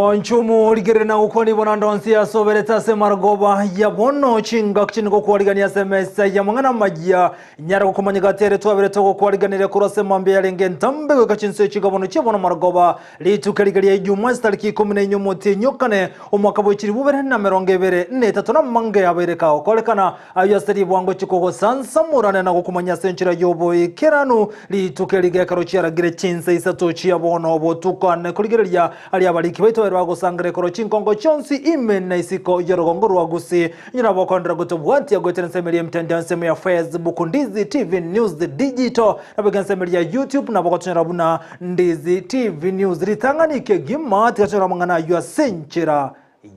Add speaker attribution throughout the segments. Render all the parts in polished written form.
Speaker 1: Mwanchumu origerere na gokwana ibona ndonsi asoberete ase marogoba ya bono chingaki chinde gokwarigania ase emesa ya mang'ana amaya nyara gokomanya gati ere twabere togokwariganire korwa ase mambia yarenge entambe goika chinse chigabono chia bono marogoba rituko riga ria Ijumaa chitariki ikomi na inye omotienyi o kane omwaka bwe chilifu bibere na emerongo ebere na etato na amange abeire kagokorekana Ayio ase ribwango chikogosansamorana na gokomanya ase enchera y'oboikeranu. Rituko eri gekero chiaragire chinsa isato chia bono botuko ane korigereria aria abariki baito babe bagosangera ekero chinkongo chionsi ime na isiko y'orogongo rwa Gusii. Inye nabo okoenderera gotobwatia goetera ensemo eria y'emetandao ensemo ya Facebook Ndizi TV News Digital nabo iga ensemo eria ya YouTube nabo ogotonyora buna Ndizi TV News. Ritang'ani kegima tiga tonyore amang'ana ayio ase enchera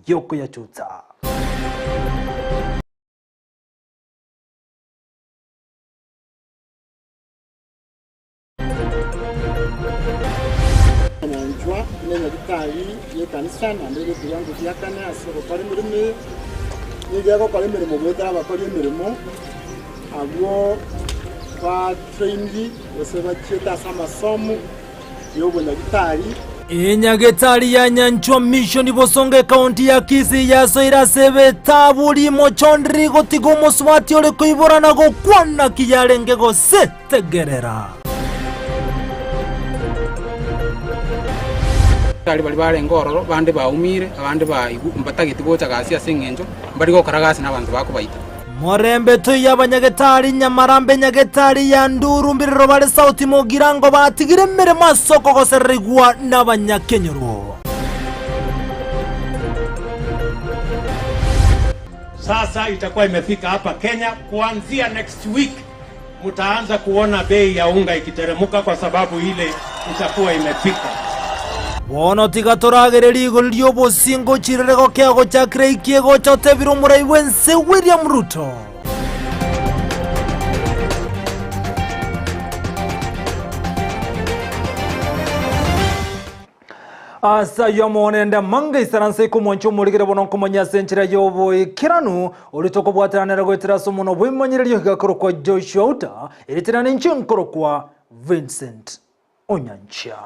Speaker 1: y'okoyachutsa.
Speaker 2: Nyanchwa nenyagitari y'ekanisa naende ere ekewango gia kane ase ogokora emeremo eye. Nigo egokora emeremo goetera abakori emeremo abwo ba trained gose bachiete ase amasomo y'obonyagitari.
Speaker 1: Enyagetari ya Nyanchwa Mission Bosongo ekaunti ya Kisii yasoire ase ebetabu rimochondiri gotiga omosubati ore koibora na gokwana ki yarenge gose tegerera.
Speaker 3: Abasikari baria barenge ororo, bande baumire, abande baigwa mbatageti gocha gasi ase engencho mbari gokora gasi nabanto bakobaita.
Speaker 1: Morembe toiyo abanyagetari nyamarambe nyagetari ya nduru mbirero bare sauti mogirango batigire emeremo ase okogosererigwa nabanyakenyoro.
Speaker 4: Sasa itakuwa imefika hapa Kenya kuanzia next week, mtaanza kuona bei ya unga ikiteremuka kwa sababu ile itakuwa imefika.
Speaker 1: Bono tiga toragererie rigori ri'obosingo chirere gokea gochakera eiki egocha otebire omorai bw'ense William Ruto. Ase ayio amo nende amanga isaranse ikomwancha omorigere bono nkomanya ase enchera y'oboikeranu, oria tokobwatana nere goetera ase omonwa bw'emanyererio iga akorokwa Joshua Uta, erieta riane inche nkorokwa Vincent Onyancha.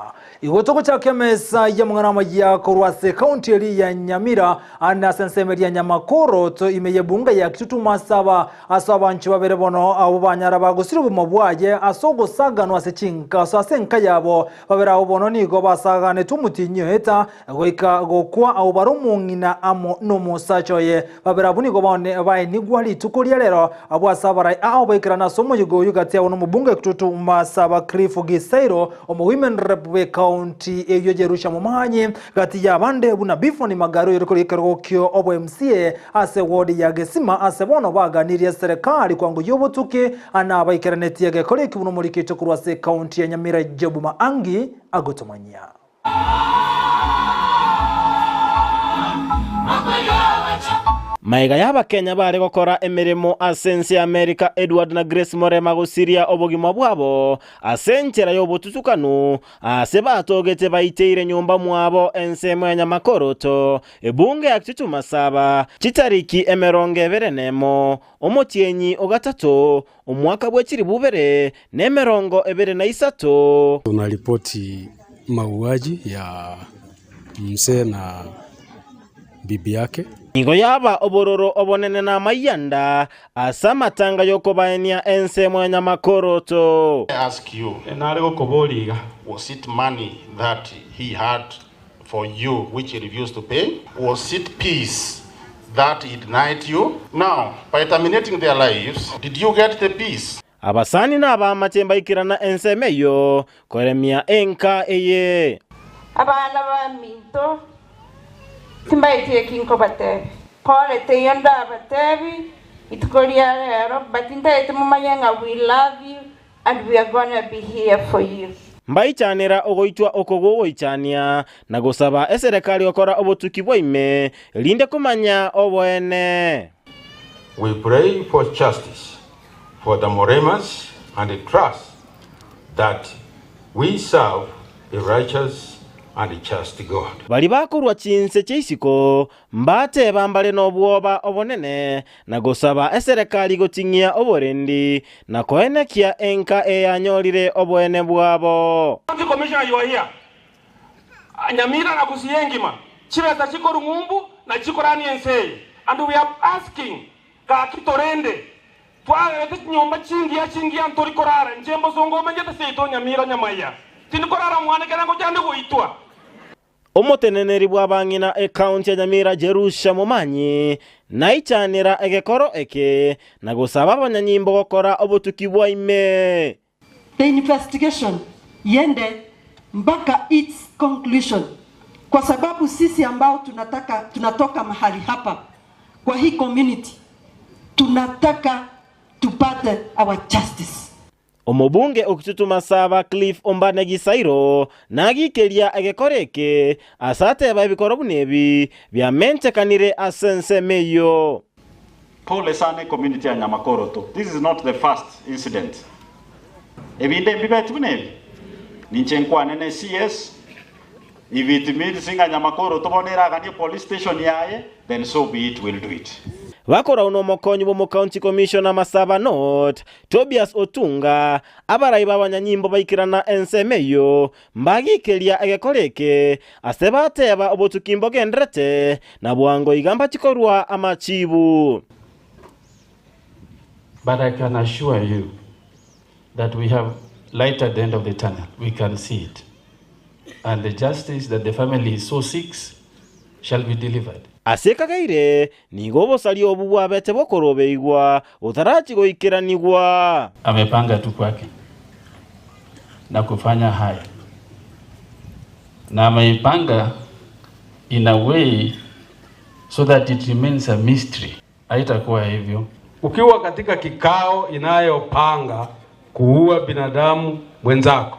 Speaker 1: Igo togochaka emesa y'amang'ana amaya korwa ase ekaunti eria ya Nyamira ande ase ensemo eria ya Nyamakoroto ime y'ebunga ya Kitutu Masaba ase abanchwa babere bono abwo banyara bagosire obogima bwaye ase ogosaganwa ase chinkaso ase enka yabo Babere abwo bono nigo basaganetwe omotienyi oeta, goika gokwa abwo bare omong'ina amo nomosacha oye. Babere abwo nigo baenigwa rituko ria rero, abwo ase abarai ao baikerana ase omoyega oyio gati yabo nomobunge Kitutu Masaba Cliff Gisairo, omowomen rep bw'ecounty eyio Jerusha Momanyi, gati y'abande buna Bifoni Magari oyore korwa ekerogo kio obo MCA Ase ward ya Gesima ase bono baganirie eserekari kwango y'obotuki na abaikeranetie egekora eki buna omorikito korwa ase ekaunti ya Nyamira Job Maangi agotomanyia.
Speaker 5: Magega y'Abakenya bare gokora emeremo ase ense ya Amerika Edward na Grace Morema gosiria obogima bwabo ase enchera y'obotutukanu ase batogete baiteire nyomba mwabo ensemo ya Nyamakoroto Ebunge ya Kitutu Masaba, chitariki emerongo ebere nemo, omotienyi o gatato, omwaka bwe chilifu ibere na emerongo ebere na isato.
Speaker 6: Tunaripoti mauaji ya mzee na bibi yake.
Speaker 5: Nigo yaba obororo obonene na amayianda ase amatanga y'okobaenia ensemo ya nyamakoroto.
Speaker 7: I ask you,
Speaker 8: Nare gokoboria iga.
Speaker 7: was it money that he had for you which he refused to pay? Was it peace that he denied you? Now, by terminating their lives, did you get the peace?
Speaker 5: Abasani na abaamate mbaikerana ensemo eyio koremia enka eye.
Speaker 9: Abana baminto, timbaeti eki nkobatebia. Pole teiyo ndabatebi rituko ria rero, but ntagete momanye ng'a we love you And we are gonna be here for you.
Speaker 5: Mbaichanera ogoitwa oko gogoichania, na gosaba eserekari gokora obotuki bwa ime, erinde komanya oboene.
Speaker 7: We pray for justice for the Moremas and trust that we serve a righteous and just God.
Speaker 5: Baria bakorwa chinse chia isiko Mbateba mbare nobwoba obonene, na gosaba eserekari goting'ia oborendi, na koenekia enka eyanyorire oboene bwabo.
Speaker 8: County Commissioner you are here. Nyamira na Gusii engima. Chibesa chikorwa ng'umbu na chikorania ense eye. And we are asking, gaki torende, twagerete chinyomba chingiya chingiya ntori korara, inche mbosongo omenyete seito Nyamira Nyamaiya, tindi korara mwane ekero ngocha nde goitwa.
Speaker 5: Omoteneneri bw'abang'ina ekaunti ya Nyamira Jerusha Momanyi naichanera egekoro eke na gosaba abanyanyimbo gokora obotuki bwa ime.
Speaker 10: The investigation iende mpaka its conclusion kwa sababu sisi ambao tunataka tunatoka mahali hapa kwa hii community tunataka tupate our justice.
Speaker 5: Omobunge o Kitutu Masaba Cliff Ombane Gisairo nagikeria egekoro eke ase ateba ebikoro buna ebi biamentekanire ase ensemo eyio.
Speaker 11: Pole sana ecommunity ya Nyamakoroto, this is not the first incident. Ebinde mbibeti buna ebi. Ninche nkwane ne CS, if it means ng'a Nyamakoroto bono eraganie police station yaye, then so be it, we'll do it.
Speaker 5: Bakorau nomokonyi bw'omocounty commissioner Masaba North, Tobias Otunga, abarai b'abanyanyimbo baikerana ensemo eyio, mbagikeria egekora eke, ase bateba obotuki mbogenderete, na bwango iga mbachikorua amachibu.
Speaker 12: But I can assure you that we have light at the end of the tunnel. We can see it. And the justice that the family so seeks shall be delivered.
Speaker 5: Ase ekageire, nigo obosaria obwo bwabete bokorobeigwa botarachi goikeranigwa.
Speaker 12: Amepanga tu kwake na kufanya haya na ameipanga in a way so that it remains a mystery. Haitakuwa hivyo.
Speaker 13: Ukiwa katika kikao inayopanga kuua binadamu mwenzako,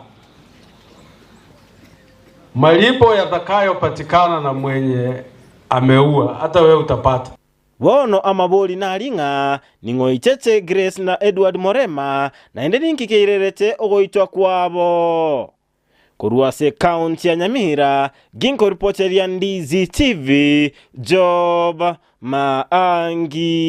Speaker 13: malipo yatakayopatikana na mwenye ameua, hata wewe utapata.
Speaker 5: Bono amabori nari ng'a ning'o Icheche Grace na Edward Morema, naende ninki keirerete ogoitwa kwabo. Korwa ase ekaunti ya Nyamira, ginkoripoteria Ndizi TV, Job Maangi.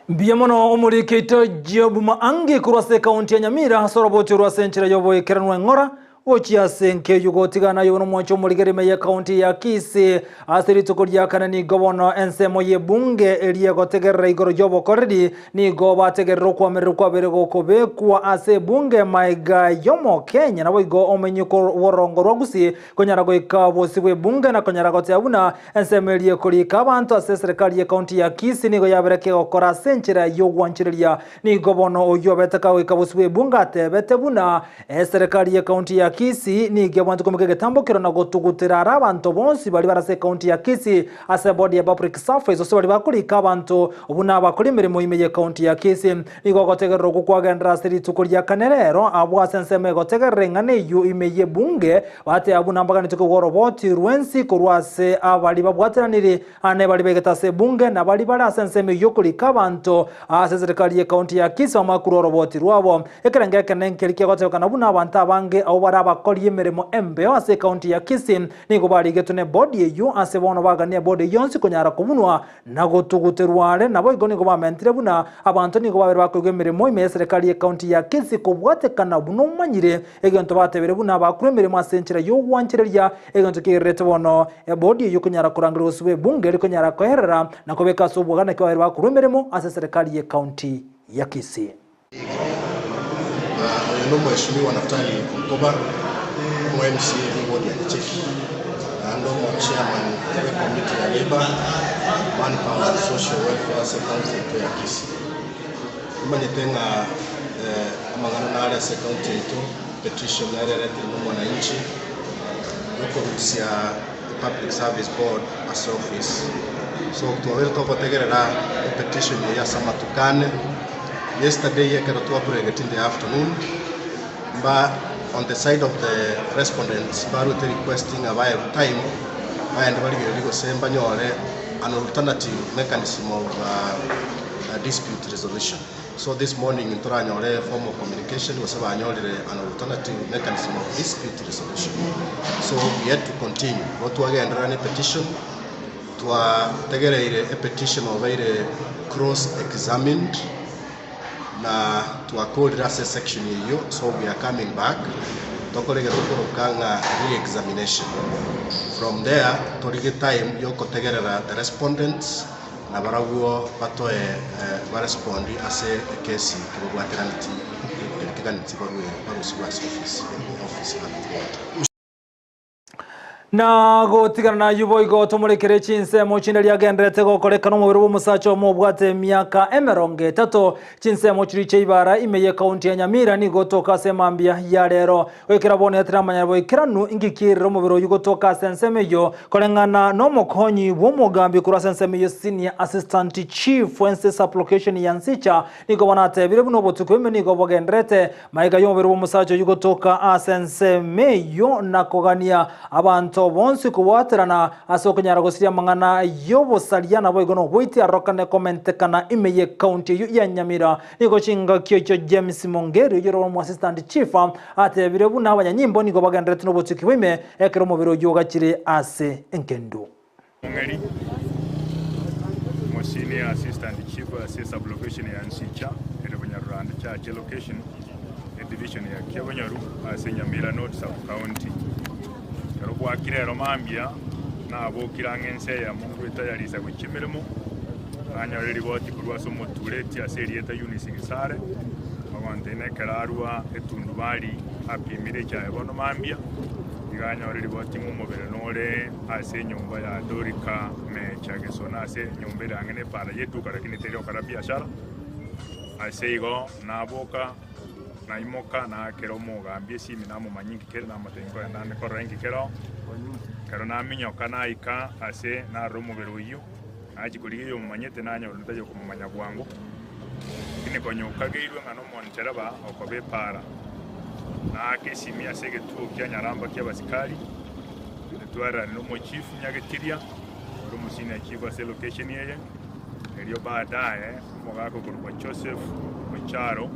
Speaker 1: Mbuya mono omoriki oito Job Maangi korwa ase ekaunti ya Nyamira ase oroboti orwo ase enchera y'oboikeranwa eng'ora Gochia ase enka gotigana aye nomwancha omorigeri ime y'ekaunti ya Kisii ase rituko ria kane nigo bono ensemo y'ebunge eria egotegerera igoro y'obokoreri nigo bategerera okwamererwa kwabere gokobekwa ase ebunge maiga y'omokenya naboigo omenyiko bw'orongo rwa Gusii konyara goika bosio bw'ebunge na konyara goteba buna ensemo eria ekorika abanto ase eserekari y'ekaunti ya Kisii nigo yabere kegokora ase enchera y'ogwanchereria nigo bono oyio obete kagoika bosio bw'ebunge atebete buna Eserekari y'Ekaunti ya Kisii nigo ebwate komeka egetambokero na gotugutera are abanto bonsi baria bare ase Ekaunti ya Kisii ase ebodi ya Public Service gose baria bakorika abanto buna abakori emeremo ime y'Ekaunti ya Kisii. Nigo ogotegerera okwo kwagenderera ase rituko ria kane rero abwo ase ensemo egotegerera eng'ana eyio ime y'ebunge bateba buna mbaganeti kogwa oroboti rw'ensi korwa ase abaria babwateraniri Ane baria begete ase ebunge na baria bare ase ensemo eyio korika abanto ase eserekari y'ekaunti ya Kisii bamanye korua oroboti rwabo. Ekerengo ekenene nkeria kiagotebekana buna abanto abange abwo bare abakori emeremo embeo ase ekaunti ya Kisii nigo barigetwe nebodi eyio ase bono bagania ebodi eyio yonsi konyara kobunwa na gotuguterwa are naboigo nigo bamentire buna abanto nigo babere bakoigwa emeremo ime y'eserekari y'ekaunti ya Kisii kobwatekana buna omanyire egento batebire buna bakorwa emeremo ase enchera y'ogwanchereria egento kigererete bono Ebodi eyio konyara korangeria gosibwa ebunge rikonyara koeherera na kobeka ase obwagane ki babeire bakorwa emeremo ase eserekari y'ecounty ya Kisii.
Speaker 14: Oyo nomweshimiwa Naftali Onkoba, omo MCA bwe ward ya Nyacheki naende omo chairman bwe committee ya Labour, Manpower and Social Welfare ase ecounty yaito ya Kisii. Nimanyete ng'a amang'ana nare ase ecounty yaito, petition nere eretire nomwananchi, yokorusia Public Service Board ase office. So twabeire togotegerera epetition eye ase amatuko ane. Yesterday ekero twabreagete in the afternoon, mba on the side of the respondents mbaruete request ng'a baerwe time bagende barigererie gose mbanyore an alternative mechanism of dispute resolution. So this morning ntoranyore formal communication gose banyorire an alternative mechanism of dispute resolution. So we had to continue. Igo twagenderera ne petition, twategereire epetition obeire cross examined na twakorire ase section eyio so we are coming back tokore egento tokoroka ng'a re-examination. From there torige time yokotegerera the respondents na barabwo batoe barespondi ase ekesi kebabwateraneti keganeti barue barusigwe ase office office at court.
Speaker 1: Na gotigana nayio boigo tomorekere chinsemo chinde riagenderete gokorekana omobere bw'omosacha omo obwate emiaka emerongo etato. Chinsemo chiria chia ibara ime y'ekaunti ya Nyamira nigo gotoka ase emambia ya rero. Goikera bono yatiramanya boikeranu inki kierire omobere oyio gotoka ase ensemo eyio koreng'ana nomokonyi bw'omogambi korwa ase ensemo eyio Senior Assistant Chief Wense Sub-Location ya Nsicha nigo bono atebire buna obotuko ime nigo bogenderete Magega y'omobere bw'omosacha oyio gotoka ase ensemo eyio na kogania abanto bonsi kobwaterana ase okonyara gosiria amang'ana y'obosaria naboigo noboiti arorokane komentekana ime y'ecounty eyio ya Nyamira. Nigo chingaki echio James Mongeri oyio ore omoassistant chief atebire buna abanyanyimbo nigo bagenderete nobotuki bwa ime ekero omobere oyio ogachire ase engendu.
Speaker 15: Mong'eri, Omosenior Assistant Chief ase esublocation ya Nsicha ere Bunyarurandi Chache Location, edivision ya Kiabonyoru ase Nyamira North Sub-County. Ekero bwakire ero mambia, nabokire ang'e ense eyemo ngwetayarisa gochia emeremo, nanyora eriboti korwa ase omotureti ase erieta Eunice Gesare, ogontebia nekero arwa etundubari apimire echaye bono mambia, iga anyore riboti ng'a omobere nore ase enyomba ya Dorika Mecha Gesona ase enyomba ere ang'e nepaara y'eduka lakini teri gokora biashara. Ase igo naboka, naimoka, naakera omogambi esimi namomanyia inki kere, namotebia nkoenda ande korora inki kere oo. Ekero naminyoka naika ase narora omobere oyio, nachia korigia oyomomanyete nanyora onde tari okomomanya bwango, lakini konya okageirwe ng'a nomonchereba okoba epaara. Naaka esimi ase egetuo kia Nyaramba ki'abasikari, Twarerane nomochifu Nyagetiria, ore omosenior chief ase elocation eye, erio baadaye omogaka okorokwa Joseph Ocharo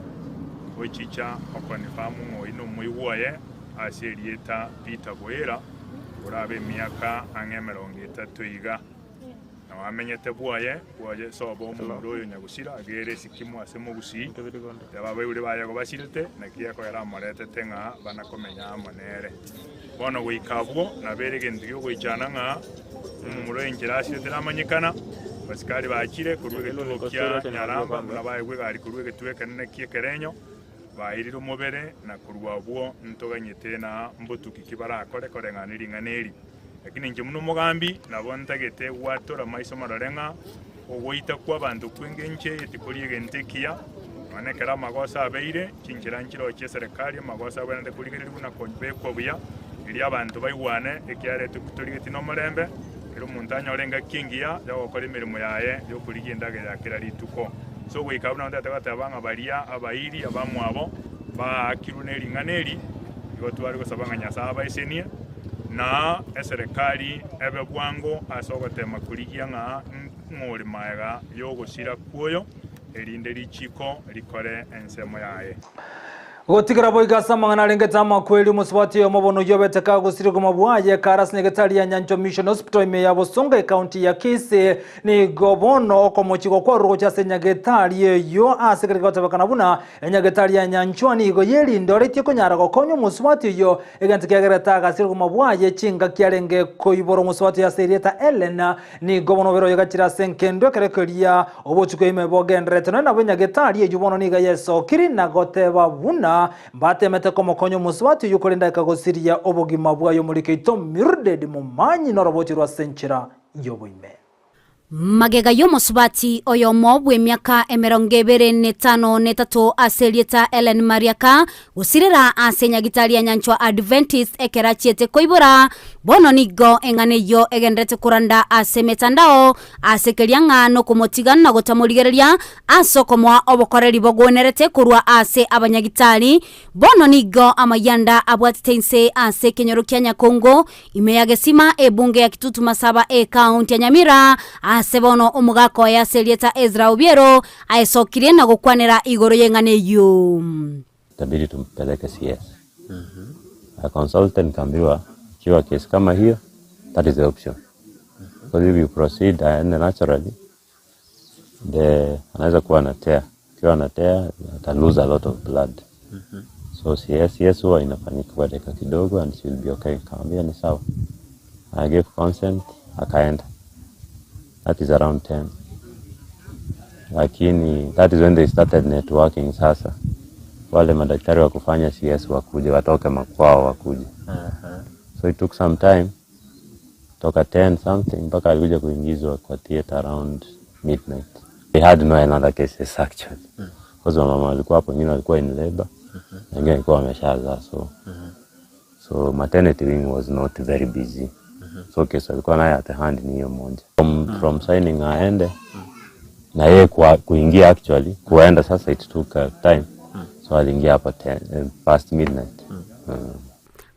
Speaker 15: ochicha okonfirm ng'a oyio nomoigwa oye ase erieta Peter Boira, orabe emiaka ang'e emerongo etato iga. Nabo amenyete bwoye, bwoye sobo omomura oyo nyagusira, agere esikimu ase mogusii, teba abaibori baye igo basirete, naki ekoera amoretete ng'a bana komenya amo nere. Bono goika abwo nabo ere egento gi'ogoichana ng'a omomura oyo enchera asirete namanyekana, abasikari bachire korwa egetuo kia Nyaramba buna baegwa egari korwa egetuo ekenene ki'ekerenyo, bairire omobere, na korwa abwo ntoganyete na mbotuki ki barakore koreng'ana ne ring'ana eri. Lakini inche buna omogambi nabo ntagete gwatora maiso marore ng'a ogoita kw'abanto kw'engencho eye tikori egento ekiya, nonya nekero amagoso abeire, chinchera nchireo chi'eserekari, amagoso abwenerete korigererigwa na kobekwa buya, erio abanto baigwane, ekiagera torigetie nomorembe, kera omonto anyore engaki engiya y'ogokora emeremo yaye y'okorigia endagera ya kera rituko. Ase ogoika abwo nabo ntagete goteba ng'a baria abairi abamwabo baakirwe ne ring'ana eri, igo tware gosaba ng'a Nyasae abaesenie, Na eserekari ebe bwango ase ogoteema korigia ng'a ng'ore magega y'ogosira kw'oyo, erinde richiiko rikore ensemo yaye.
Speaker 1: Gotigera boigo ase amang'ana arengete amakweri, omosubati oyomo bono oyio obete kagosiria obogima bwaye kare ase nyagetari ya Nyanchwa Mission Hospital ime ya Bosongo ekaunti ya Kisii nigo bono okomochigwa kwarure gochia ase nyagetari eyio ase ekero gegotebekana buna enyagetari ya Nyanchwa nigo yerindoretie konyara gokonya omosubati oyio Egento kiagerete agasiria obogima bwaye chingaki arenge koibora omosubati oye ase erieta Ellen, nigo bono obere oye gachire ase enkendo ekero keria obotuko ime bogendererete. Nonya nabo enyagetari eyio bono nigo yesokiri na goteba buna mbatemete komokonya omosubati oyio korende akagosiria obogima bwaye omoriki oito Mildred Momanyi noroboti rwa ase enchera y'oboime.
Speaker 16: Magega y'omosubati oyomo bw'emiaka emerongo ebere netano netato ase erieta Ellen Mariaka gosirera ase nyagitari ya Nyanchwa Adventist ekero achiete koibora, bono nigo eng'ana eyio egenderete koranda ase emetandao ase keria ng'a nokomotiga na gotamorigereria ase okomoa obokoreri bogwenerete korwa ase abanyagitari. Bono nigo amayianda abwatete inse ase ekenyoro kia Nyakongo Ime ya Gesima, ebunge ya Kitutu Masaba, ekaunti ya Nyamira, ase bono omogaka oye ase erieta Ezra Obiero aesokirie na gokwanera igoro y'eng'ana eyio.
Speaker 17: Itabidi tumpeleke CS. I consulted nikaambiwa ikiwa case kama hiyo that is the option. Because if you proceed aende naturally the anaweza kuwa ana tear. Ikiwa ana tear ata lose a lot of blood. So CS, CS huwa inafanyika kwa dakika kidogo and she will be okay. Nikamwambia ni sawa. I gave consent akaenda. That is around 10. Lakini that is when they started networking sasa. Wale madaktari wa kufanya CS wakuje, watoke makwao wakuje. So it took some time toka 10 something mpaka alikuja kuingizwa kwa theater around midnight. They had no another cases actually. Because wamama walikuwa hapo, wengine walikuwa in labor, wengine walikuwa wameshazaa so so maternity wing was not very busy. So case walikuwa nayo at hand ni hiyo moja. From signing aende na yeye kuingia actually kuenda sasa it took time. So aliingia hapo 10, past midnight.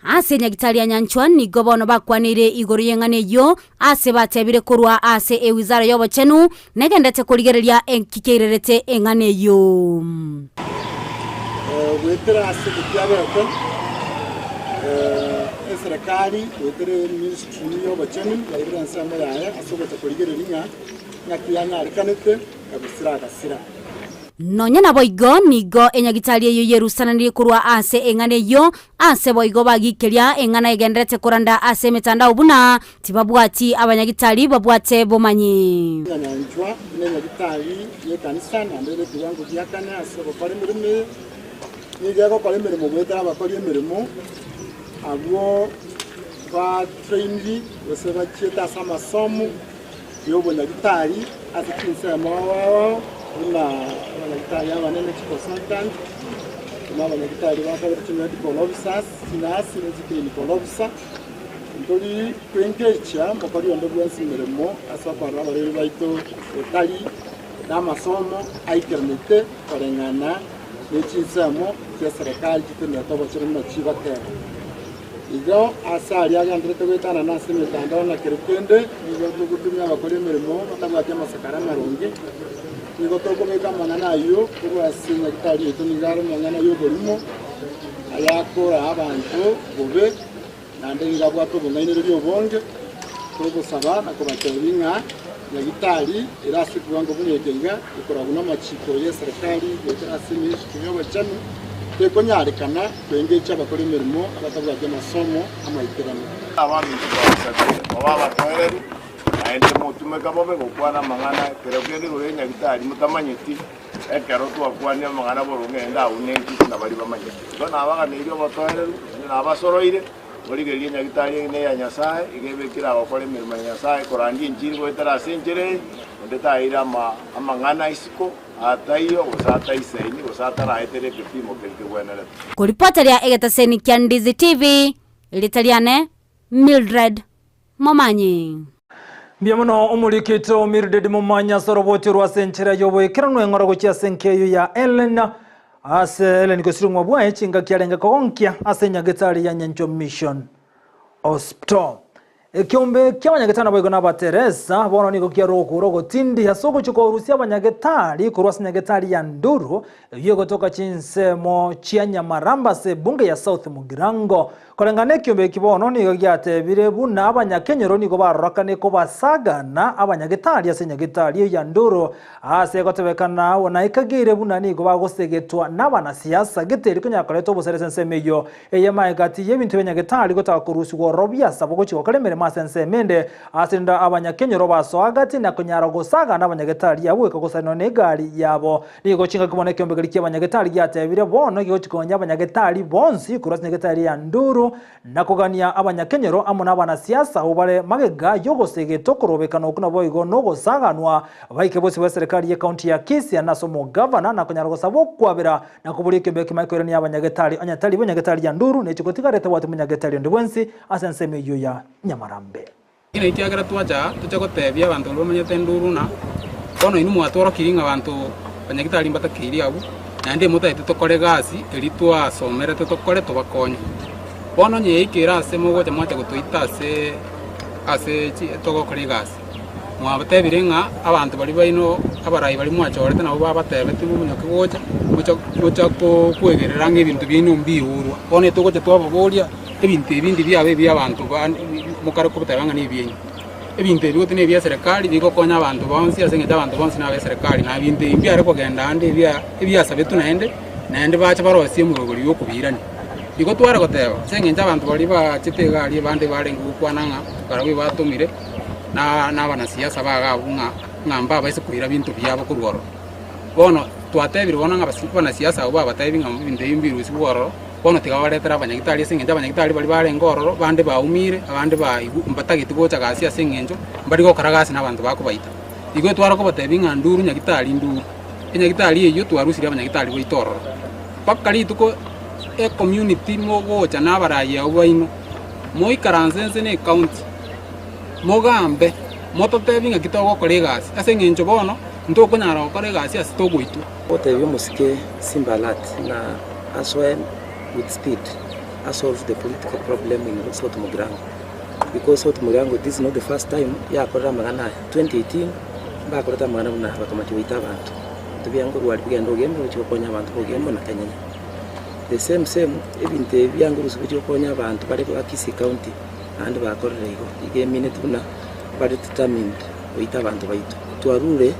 Speaker 16: Ase nyagitari ya Nyanchwa nigo bono bakwanire igoro y'eng'ana eyio ase batebire korwa ase ewizara y'obochenu negendete korigereria enkikeirerete eng'ana eyio.
Speaker 2: Goetera ase ekiabete eserekari goetera eministry y'obochenu yairire ensemo yaye ase ogocha korigereria ng'a ng'aki yanyarekanete kabisira agasira.
Speaker 16: Nonya nabo igo nigo enyagitari eyio yerusananirie korwa ase eng'ana eyio ase boigo bagikeria eng'ana egenderete koranda ase emetandao buna tibabwati abanyagitari babwate bomanyi.
Speaker 2: Nyanchwa nenyagitari y'ekanisa naende ere ekiwango gia kane ase ogokora emeremo eye. Nigo egokora emeremo goetera abakori emeremo abwo batrainiri gose bachiete ase amasomo y'obonyagitari ase chinsemo ao buna abanyagitari abanene chiconsultant, buna abanyagitari bakabere chimedical officers, chinurse na chiclinical officer. Ntori kwengecha mokori onde bwensi emeremo ase okorora abareri baito otari na amasomo aikeranete koreng'ana na chinsemo chia serikali chitenderete obochenu buna chigoteba. Igo ase aria agenderete goetanana ase emetandao na kero kende nigo togotumia abakori emeremo batabwati amasakara amaronge. Nigo tokobeka amang'ana ayio korwa ase nyagitari yaito nigo are amang'ana y'oborimo ayakora abanto bobe naende nigo abwate obong'ainereria obonge. Togosaba na kobatebia ng'a nyagitari ere ase ekiwango buna eke iga ekoragwa na amachiko y'eserikari goetera ase eministry y'obochenu tekonyarekana kwengecha abakori emeremo abatabwati amasomo amaikeranu.
Speaker 18: Abaminto twabasabire mobe abatoereru, naende motumeka bobe gokwana amang'ana ekero kende igoro y'enyagitari motamanyeti, ekero twakwanire amang'ana boronge naende agwo nentwe buna baria bamanyete. Igo nabaganeirie obotoereru, naende nabasoroire, morigererie enyagitari eye neya Nyasae, iga ebekire agokora emeremo ya Nyasae, korandia enchiri goetera ase enchera eye, onde taeire amang'ana isiko, ataiyo, gose ataisaini, gose ataraetere ekepimo keria kegwenerete.
Speaker 16: Koripoteria egetaseni kia Ndizi TV, erieta riane Mildred Momanyi.
Speaker 1: Mbuya mono omorikito Mildred Momanyi ase oroboti orwo ase enchera y'oboikeranu eng'ora gochia ase enkeyo ya Ellen ase Ellen gosirung'wa bwaye chingaki arenge kogonkia ase enyagetari ya Nyanchwa Mission Hospital. Ekeombe ki'abanyagetari naboigo n'Abateresa bono nigo kiarokure ogotindi ase ogochia korusia abanyagetari korwa ase nyagetari ya Nduru eyio egotoka chinsemo chia Nyamaramba ase ebunge ya South Mugirango. Koreng'ana ekeombe eki bono nigo giatebire buna abanyakenyoro nigo barorakane kobasagana abanyagetari ase nyagetari eyio ya Nduru ase egotebekana na ekageire buna nigo bagosegetwa n'abanasiasa gete eri konyara koreta obosare ase ensemo eyio. Eyemo egati y'ebinto bia nyagetari gotaka korusigwa ororo biasabwa gochia gokora emeremo ase ensemo ende, ase rende abanyakenyoro basoa gati na konyara gosagana abanyagetari abwo goika gosarinwa negari yabo. Nigo chingaki bono ekeombe keria ki'abanyagetari giatebire bono gegochia konya abanyagetari bonsi korwa ase nyagetari ya Nduru, na kogania abanyakenyoro amo nabanasiasa abwo bare magega y'ogosegeta okorobekana okwo naboigo nogosaganwa baike bosio bw'eserekari y'ecounty ya Kisii ase omogavana na konyara gosaba okwabera Na koboria ekeombe ekemo ekoirania abanyagetari, onye tari bo nyagetari ya nduru, nechi gotigara etabwati monyagetari onde bwensi ase ensemo eyio ya nyamarambe.
Speaker 3: Eki nakio kiagera twacha aa, toche gotebia abanto baria bamenyete enduru ng'a bono inwe mwatworokirie ng'a abanto banyagitari mbatakeiri abwo, naende motagete tokore egasi eria twasomerete tokore tobakonye. Bono onye yaikire ase mogocha mwacha gotoita ase ase chi togokora egasi. Mwabatebire ng'a abanto baria baino abarai baria mwachorete nabwo babatebetie momonyoke gocha, gocha gocha kwegerera ng'a ebinto biaino mbiurwa. Bono etogocha twababoria, ebinto ebi ndi biaba ebia abanto bande mokare koteba ng'a nebiaino. Ebinto ebi gose nebia eserekari bigokonya abanto bonsi ase eng'encho abanto bonsi nabe eserekari na ebinto ebi mbiare kogenda ande ebia ebiasabetwe naende, naende bache barosie omorobori bwa okobirania. Igo tware goteba, ase eng'encho abanto baria bachete iga aria bande barenge gokwana ng'a barabwo ebatomire na na abanasiasa baga abwo ng'a ng'a mbabaise koira binto biabo korwa ororo. Bono twatebire bono ng'a abasi abanasiasa abwo babatebi ng'a ebinto ebi mbirusigwe ororo, bono tiga babaretere abanyagitari ase eng'encho abanyagitari baria barenge ororo, bande baumire, abande baigu mbatageti gocha gasi ase eng'encho mbari gokora gasi na abanto bakobaita. Igo tware kobatebia ng'a nduru nyagitari nduru, enyagitari eyio twarusirie abanyagitari baito ororo. Mpaka rituko ecommunity mogocha na abarai abwo baino, moikaranse inse na ecounty, mogambe, mototebie ng'aki togokora egasi, ase eng'encho bono ntokonyara gokora egasi ase togoitwa.
Speaker 19: Gotebia omosike Simba Alert ng'a asoe with speed asolve the political problem in South Mugirango because South Mugirango this is not the first time yakorire amang'ana aya, 2018 mbakorete amang'ana buna aya bakamachia goita abanto. Ebinto bia nkorwa aria bigende ogembe gochia gokonya abanto ba Ogembo na Kenyenya. The same same ebinto ebi bia nkorusia gochia gokonya abanto bare ba Kisii County naende bakorire igo. Igo emineti buna bare determined goita abanto baito. Twarure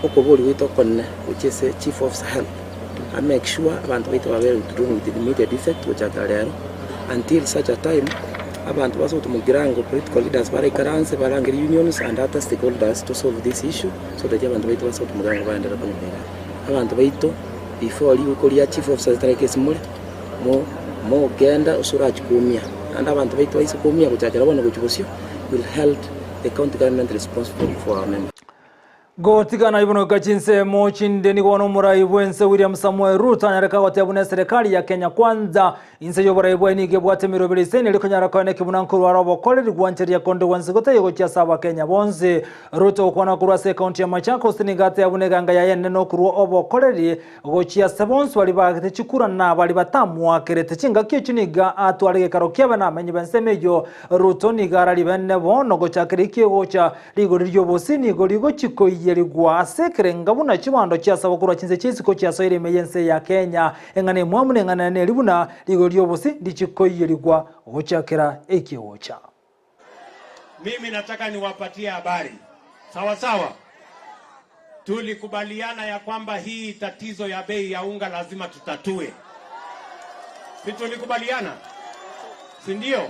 Speaker 19: okoboria gwaito okonene gochia ase Chief Officer Health a make sure abanto baito babere withdrawn with immediate effect gochakera rero until such a time abanto ba South Mugirango political leaders baraikaranse barangerie unions and other stakeholders to solve this issue. So that abanto baito ba South Mugirango baenderere konyora egasi. Abanto baito before riguko ria chief officer ritareka esimore, mo mogenda ase orachie koumia. Naende abanto baito baise koumia gochakera bono gochia bosio, will held the county government responsible for our members.
Speaker 1: Gotigana ibono goika chinsemo chinde nigo bono omorai bw'ense William Samoei Ruto anyareka goteba buna eserekari ya Kenya Kwanza Inse y'oborai bwaye nigo ebwate emeroberi ise eria konyara koeneki buna nkorwa are obokoreri gwancheria konde gwensi gotaiyo gochia ase Abakenya bonsi. Ruto gokwana korwa ase ekaunti ya Machakos nigo ateba buna eganga yaye enene nokorwa obokoreri gochia ase bonsi baria baagete chikura na baria batamoakerete chingaki echio nigo atware egekaro kiabe namenyi b'ensemo eyio. Ruto nigo araribe bono gochakera eki egocha Rigori ri'obosie nigo rigochia koiyerigwa ase ekerenga buna chibando chiasabwa korwa chinse chi'isiko chiasoire ime y'ense ya Kenya. Eng'ana emwamu na eng'ana neri buna rigori ri'obosie ndichie koiyerigwa gochakera ekegocha.
Speaker 4: Mimi nataka niwapatie habari sawa sawa. Tulikubaliana ya kwamba hii tatizo ya bei ya unga lazima tutatue, si tulikubaliana, si ndio?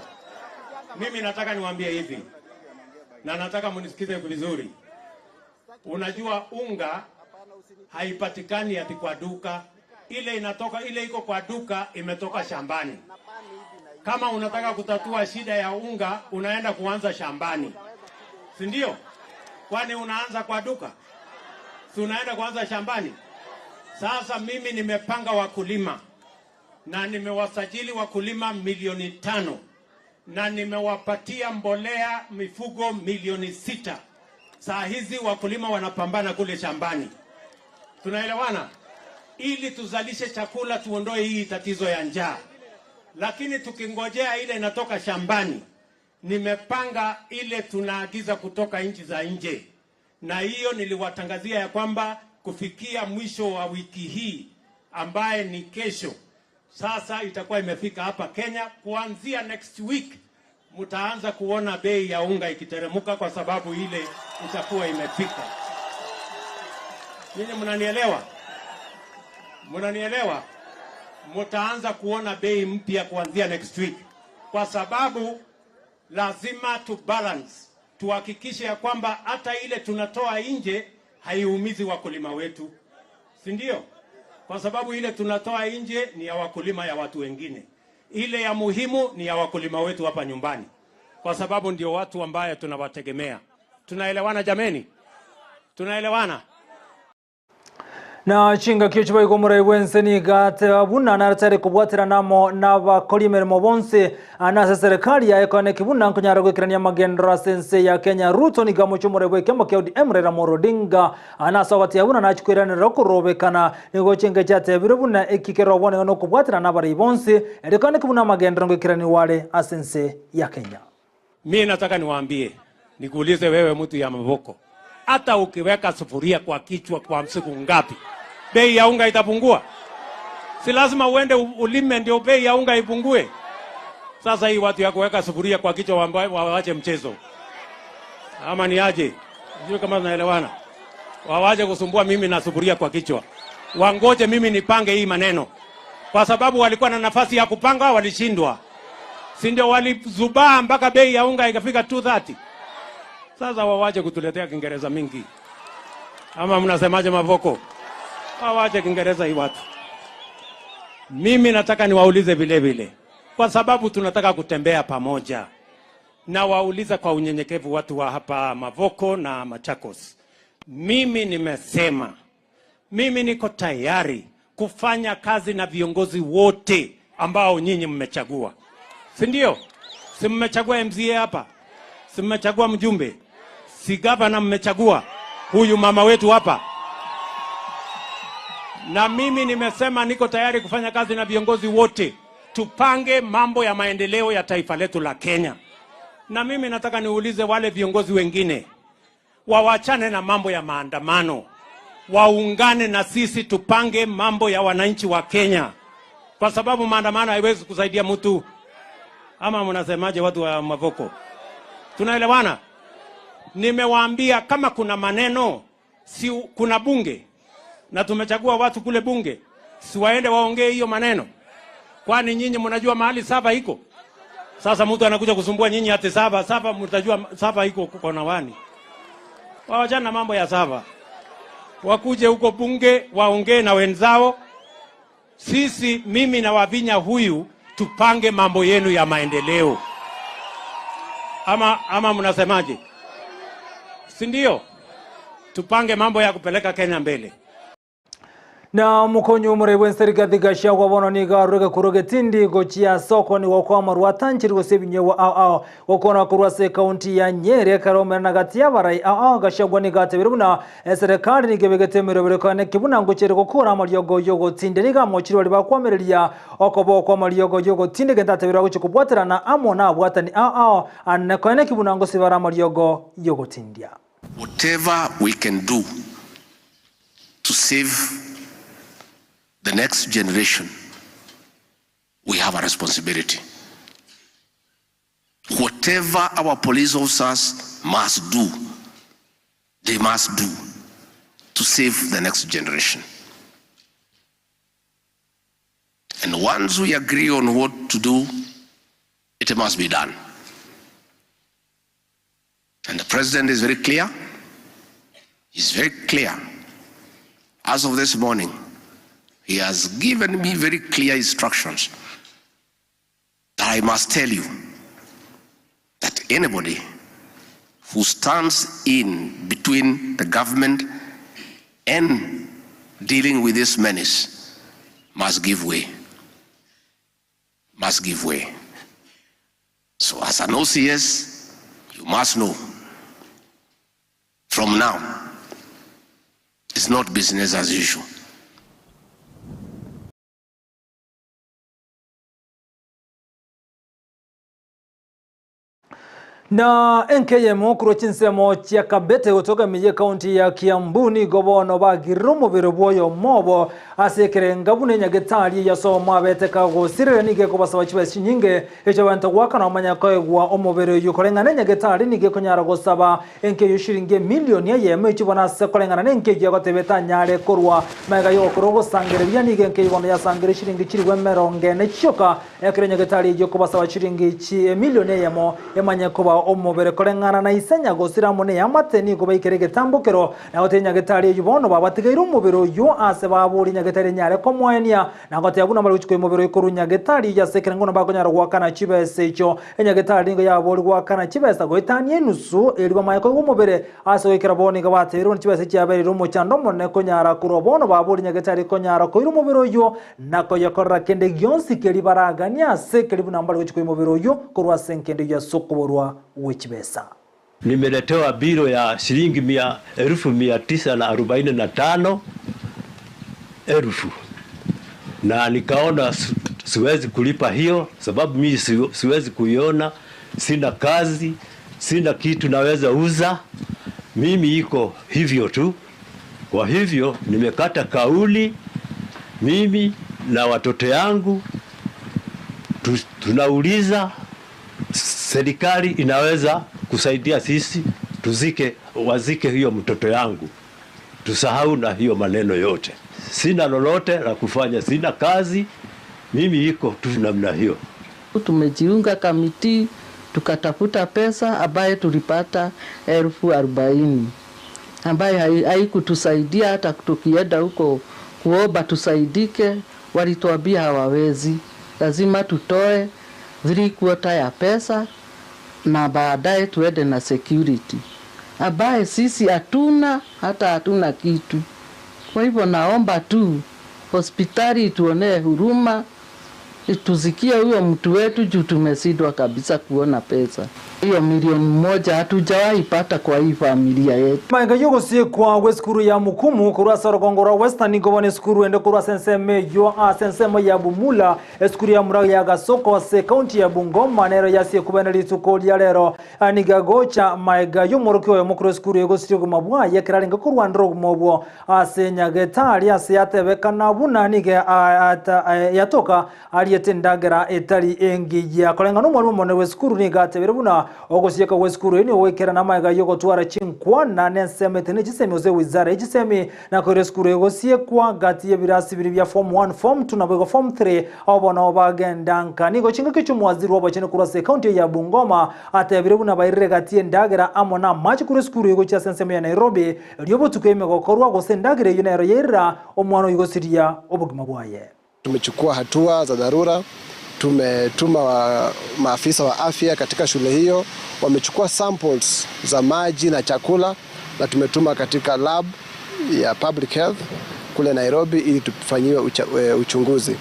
Speaker 4: Mimi nataka niwaambie hivi, na nataka mnisikize vizuri. Unajua unga haipatikani ati kwa duka, ile inatoka ile iko kwa duka imetoka shambani. Kama unataka kutatua shida ya unga, unaenda kuanza shambani, si ndio? Kwani unaanza kwa duka? Si unaenda kuanza shambani? Sasa mimi nimepanga wakulima na nimewasajili wakulima milioni tano na nimewapatia mbolea mifugo milioni sita. Saa hizi wakulima wanapambana kule shambani, tunaelewana, ili tuzalishe chakula, tuondoe hii tatizo ya njaa. Lakini tukingojea ile inatoka shambani, nimepanga ile tunaagiza kutoka nchi za nje, na hiyo niliwatangazia ya kwamba kufikia mwisho wa wiki hii ambaye ni kesho, sasa itakuwa imefika hapa Kenya. Kuanzia next week mtaanza kuona bei ya unga ikiteremuka, kwa sababu ile itakuwa imefika. Nyinyi mnanielewa? Mnanielewa? Mtaanza kuona bei mpya kuanzia next week, kwa sababu lazima tu balance, tuhakikishe ya kwamba hata ile tunatoa nje haiumizi wakulima wetu, si ndio? Kwa sababu ile tunatoa nje ni ya wakulima ya watu wengine, ile ya muhimu ni ya wakulima wetu hapa nyumbani, kwa sababu ndio watu ambaye tunawategemea. Tunaelewana jameni? Tunaelewana?
Speaker 1: Na chingaki echi boigo omorai bw'ense nigo ateba buna naratare kobwaterana amo nabakori emeremo bonsi na ase serikali yaye koeneki buna nkonyara goikerania amagenderero ase ense ya Kenya. Ruto nigo amochie omorai bw'ekiama kia ODM Raila Amolo Odinga na ase ogoteba buna nachie koiranerera okorobekana nigo chingecho atebire buna eki kerobwo nigo nokobwaterana nabarai bonsi erio koeneki buna amagenderero ngoikeranigwa are ase ense ya Kenya.
Speaker 4: Mimi nataka niwaambie, nikuulize wewe mtu ya maboko, hata ukiweka sufuria kwa kichwa kwa siku ngapi, bei ya unga itapungua? Si lazima uende ulime ndio bei ya unga ipungue? Sasa hii watu ya kuweka sufuria kwa kichwa wawache mchezo, ama ni aje? Sijui kama tunaelewana. Wawache kusumbua mimi na sufuria kwa kichwa, wangoje mimi nipange hii maneno. Kwa sababu walikuwa na nafasi ya kupanga, walishindwa, si ndio? Walizubaa mpaka bei ya unga ikafika 230. Sasa wawache kutuletea Kiingereza mingi, ama mnasemaje Mavoko? Wawache Kiingereza hii watu. Mimi nataka niwaulize vile vile, kwa sababu tunataka kutembea pamoja na wauliza kwa unyenyekevu watu wa hapa Mavoko na Machakos. Mimi nimesema mimi niko tayari kufanya kazi na viongozi wote ambao nyinyi mmechagua, si ndio? Si mmechagua MCA hapa, si mmechagua mjumbe, si gavana mmechagua huyu mama wetu hapa. Na mimi nimesema niko tayari kufanya kazi na viongozi wote, tupange mambo ya maendeleo ya taifa letu la Kenya. Na mimi nataka niulize wale viongozi wengine wawachane na mambo ya maandamano, waungane na sisi tupange mambo ya wananchi wa Kenya, kwa sababu maandamano haiwezi kusaidia mtu. Ama mnasemaje, watu wa Mavoko? Tunaelewana? Nimewaambia kama kuna maneno, si kuna bunge na tumechagua watu kule bunge, si waende waongee hiyo maneno? Kwani nyinyi mnajua mahali saba iko? Sasa mtu anakuja kusumbua nyinyi ati saba saba, mtajua saba iko kona wani? Wawachana na mambo ya saba, wakuje huko bunge waongee na wenzao. Sisi, mimi na Wavinya huyu, tupange mambo yenu ya maendeleo, ama ama mnasemaje? Si ndio? Tupange mambo ya kupeleka Kenya mbele.
Speaker 1: Na mukonyi omorei bwa Gachagua bono nigo arure korwa getindi gochia soko nigo kwamarwa atanchiri gose ebinyewa ao ao gokona korwa ase ekaunti ya Nyeri ekero omerana gati ya abarai ao ao Gachagua nigo atebire buna eserekari nigo ebegete emerobere kane kibuna ngochere gokora amariogo yogotinde nigo amochire baria bakwamereria okoba kwa amariogo yogotinde gento atebire agochia kobwaterana amo na abwatani ao ao ane koene kibuna ngosibara amariogo yogotindia.
Speaker 20: Whatever we can do to save the next generation, we have a responsibility. Whatever our police officers must do, they must do to save the next generation. And once we agree on what to do, it must be done. And the president is very clear. He's very clear. As of this morning, he has given me very clear instructions that I must tell you that anybody who stands in between the government and dealing with this menace must give way. Must give way. So as an OCS, you must know from now, it's not business as usual.
Speaker 1: Na NKM korwa chinsemo chia Kabete gotoka ime ekaunti ya Kiambu nigo bono bagirire omobere bwa oyomo obo ase ekerenga buna enyagetari yasomo abete kagosirera nigo ekobasaba chibesa chinyinge echo abanto goakana bamanya koegwa omobere oywo koreng'ana enyagetari nigo ekonyara gosaba enke eywo shiringi emilioni eyemo echio bono ase koreng'ana na enke eywo egoteba etanyare korwa magega ya ogokora ogosangereria nigo enke eywo bono yasangire shiringi chirigwa emerongo ene chioka ekero enyagetari eywo ekobasaba chiringi chi emilioni eyemo emanye koba omobere koreng'ana na ise nyagosira amo na eamate nigo baikere egetambokero na gotebia nyagetari eywo bono babatigeire omobere oywo ase baboria nyagetari enyare komoenia na gotebia buna bare gochia koa omobere oyo korwa nyagetari eywo ase ekerengo buna bakonyara goakana chibesa echio. Enyagetari nigo yaboria goakana chibesa goetania enusu erio bamanye koigwa omobere ase goikera bono nigo batebirie buna chibesa chiabereire omochando omonene konyara korwa bono baboria nyagetari konyara koira omobere oywo na koyekorera kende gionsi keria baraganie ase keria buna mbare gochia koa omobere oywo korwa ase enkende eywo ase okoborwa gwe chibesa.
Speaker 21: Nimeletewa biro ya shilingi mia, elfu mia tisa na arobaini na tano elfu na nikaona siwezi kulipa hiyo, sababu mimi siwezi kuiona, sina kazi, sina kitu naweza uza, mimi iko hivyo tu. Kwa hivyo nimekata kauli, mimi na watoto yangu tunauliza serikali inaweza kusaidia sisi tuzike, wazike hiyo mtoto yangu, tusahau na hiyo maneno yote. Sina lolote la kufanya, sina kazi. Mimi iko tu namna hiyo.
Speaker 6: Tumejiunga kamiti tukatafuta pesa ambaye tulipata 40,000 ambaye haikutusaidia hata tukienda huko kuomba tusaidike, walituambia hawawezi, lazima tutoe 3/4 ya pesa na baadaye tuende na security, ambaye sisi hatuna hata hatuna kitu. Kwa hivyo naomba tu hospitali ituonee huruma, tuzikie huyo mtu wetu juu tumeshindwa kabisa kuona pesa. Hiyo milioni 1 hatujawahi pata kwa hii familia yetu.
Speaker 1: Maenga yogosikwa gwe sukuru ya mukumu korwa ase orogongo rwa Western nigo bono esukuru ende korwa ase ensemo eywo ase ensemo ya Bumula, esukuru ya Murag ya Gasoko ase ekaunti ya Bungoma nero yasie kobena rituko ria rero. Niga agocha maega y'omorokia oyomo korwa esukuru egosiria obogima bwaye ekero arenge korwandera obogima obwo ase Nyagetari ase yatebekana buna niga yatoka ariete endagera etari engiya. Koreng'ana omwalimu omonene bw'esukuru niga atebire buna ogosieka gw'esukuru eye nigo goikerana amaega y'ogotwara chinkwana na ensemo etari na chisemi gose wizara y'echisemi nakoira esukuru egosiekwa gati y'ebirasi biri bia form 1, form 2 naboigo form 3 abo bono bagenda nka. Nigo chingaki chi'omwaziri bw'obochenu korwa ase ekaunti eye ya Bungoma atebire buna bairire gati y'endagera amo na amache korwa esukuru egochia ase ensemo ya Nairobi erio obotuko ime gokorwa gose endagera eyio nero yairira omwana oyio gosiria obogima bwaye.
Speaker 22: Tumechukua hatua za dharura, tumetuma maafisa wa afya katika shule hiyo, wamechukua samples za maji na chakula na tumetuma katika lab ya public health kule Nairobi ili tufanyiwe uchunguzi.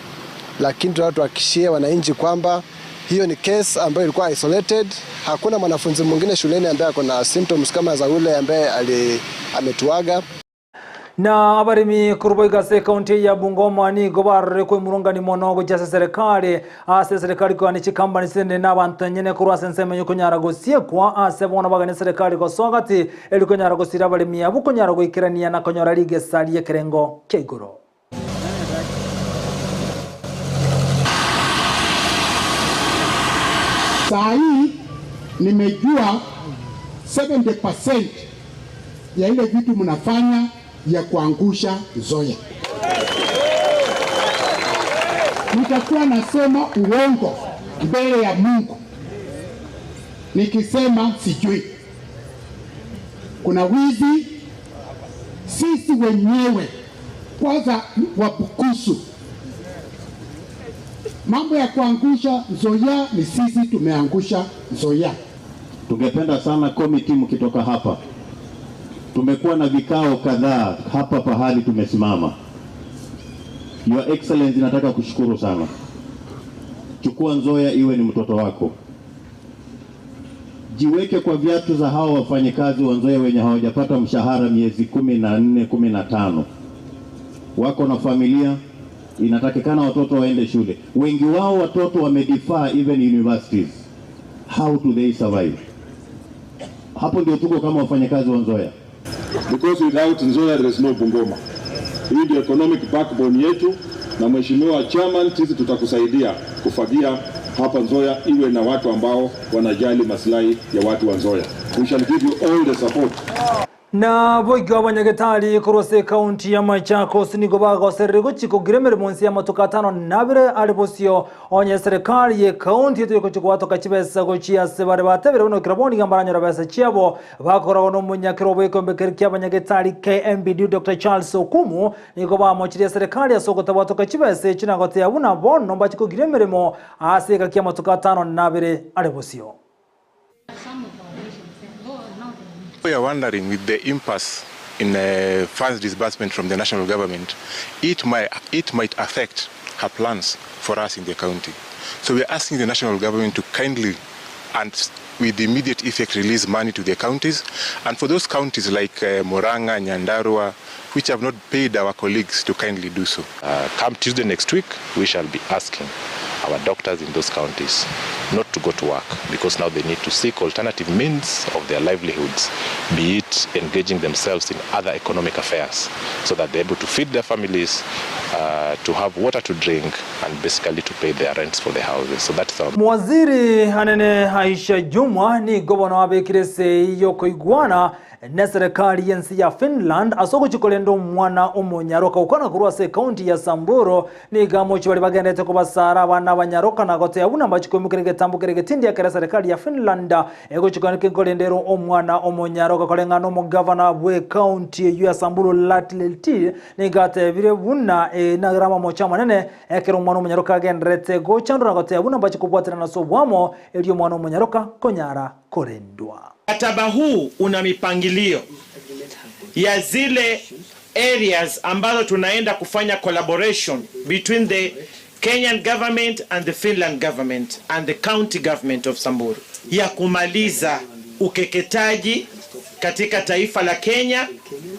Speaker 22: Lakini tunataka tuhakikishie wananchi kwamba hiyo ni case ambayo ilikuwa isolated. Hakuna mwanafunzi mwingine shuleni ambaye ako na symptoms kama za ule ambaye ametuaga.
Speaker 1: Na abaremi korwa boigo ase ekaunti ya Bungoma nigo barorire koimurungani mono gochia ase serikali ase serikali koani chikambani chinde na abanto enyene korwa ase ensemo enye konyara gosiekwa ase bono bagane serikali gosoa gati eri konyara gosira abaremi abwo konyara goikerania na konyora rigesa ri'ekerengo kia igoro.
Speaker 23: Saa hii nimejua 70% ya ile vitu mnafanya ya kuangusha Nzoia. Nitakuwa nasema uongo mbele ya Mungu nikisema sijui. Kuna wizi, sisi wenyewe kwanza Wabukusu. Mambo ya kuangusha Nzoia ni sisi tumeangusha Nzoia.
Speaker 24: Tungependa sana komiti mkitoka hapa. Tumekuwa na vikao kadhaa hapa pahali tumesimama. Your Excellency, nataka kushukuru sana. Chukua Nzoia iwe ni mtoto wako. Jiweke kwa viatu za hao wafanyikazi wa Nzoia wenye hawajapata mshahara miezi 14, 15. Wako na familia, inatakikana watoto waende shule. Wengi wao watoto wamedefer even universities. How do they survive? Hapo ndio tuko kama wafanyakazi wa Nzoia.
Speaker 25: Because without Nzoia there is no Bungoma. Hii ndio economic backbone yetu, na Mheshimiwa Chairman, sisi tutakusaidia kufagia hapa Nzoia iwe na watu ambao wanajali maslahi ya watu wa Nzoia. We shall give you all the support.
Speaker 1: Na boigo abanyagetari korwa ase ekaunti ya Machakos nigo bagoserire gochika kogira emeremo nse ya amatuko 52 are bosio onye serikali ya ekaunti yetu egochia gwatoka chibesa gochia ase bare batebire buna ekero bono iga mbaranyora besa chiabo bakoragwo na omonyakero bw'ekeombe kia abanyagetari KMPDU Dr. Charles Okumu nigo bamochirie serikali ase ogotabwatoka chibesa echi na goteya buna bono mbachi kogira emeremo ase eka kia amatuko 52 are bosio.
Speaker 26: We are wondering, with the impasse in funds disbursement from the national government, it might affect her plans for us in the county. So we are asking the national government to kindly and with immediate effect release money to the counties, and for those counties like Murang'a, Nyandarua, which have not paid our colleagues, to kindly do so.
Speaker 27: Come Tuesday next week, we shall be asking our doctors in those counties not to go to work, because now they need to seek alternative means of their livelihoods, be it engaging themselves in other economic affairs, so that they're able to feed their families, to have water to drink, and basically to pay their rents for their houses. So that's our...
Speaker 1: Mwaziri anene Aisha Jumwa ni gobona wabekire sei yokoigwana Neserekari y'ense ya Finland ase ogochia korenda omwana omonyaroka gokwana korwa ase ekaunti ya Samburu. Nigo amochie baria bagenderete kobasara abana abanyaroka na goteba buna mbachie koimokeria egetambo kere egetindi ekero eserekari ya Finland egochia koeneka nkorendera omwana omonyaroka koreng'ana nomogavana bw'ekaunti eyio ya Samburu Latletil nigo atebire buna nagere amamocho amanene ekero omwana omonyaroka agenderete gochandwa na goteba buna mbachie kobwaterana ase oboamo erio omwana omonyaroka konyara korendwa.
Speaker 7: Mkataba huu una mipangilio ya zile areas ambazo tunaenda kufanya collaboration between the Kenyan government and the Finland government and the county government of Samburu ya kumaliza ukeketaji katika taifa la Kenya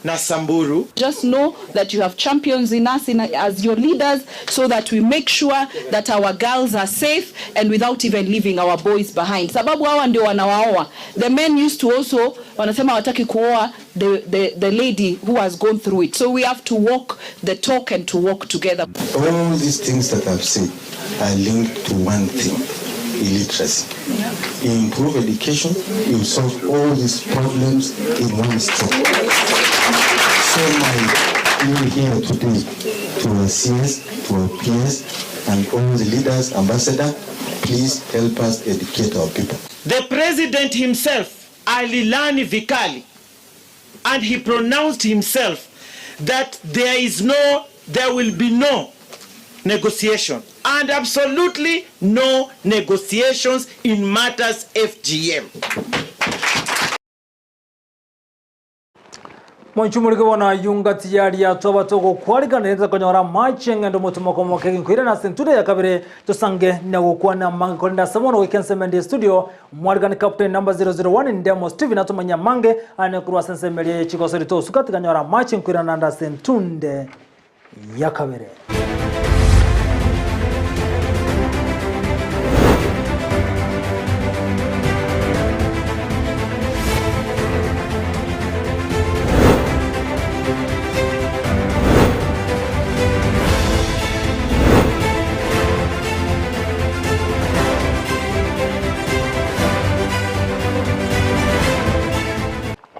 Speaker 7: na Samburu.
Speaker 8: Just know that you have champions in us in, as your leaders so that we make sure that our girls are safe and without even leaving our boys behind. Sababu hawa ndio wanawaoa. The men used to also wanasema hawataki kuoa the, the, the lady who has gone through it. So we have to walk the talk and to walk together.
Speaker 9: All these things that I've said are linked to one thing, illiteracy. You improve education, you solve all these problems in one stroke. So my plea here today to our CS, to our PS, and all the leaders, ambassador, please help us educate our people.
Speaker 7: The president himself alilani vikali and he pronounced himself that there is no, there will be no negotiation and absolutely no negotiations in matters FGM.
Speaker 1: Monchumorike bono ayio ngati yaria twaba togokwarigana konyora amache eng'endo motomoko moke nkoirana ase entudo ya kabere tosange na gokwana amange korende ase bono goika ensemo ende studio mwarigani captain number 001 Ndemo Steven atomanya amange ane korwa ase ensemo eria ye chigosori tosuka tikanyora amache nkoirana ande ase entunde ya kabere.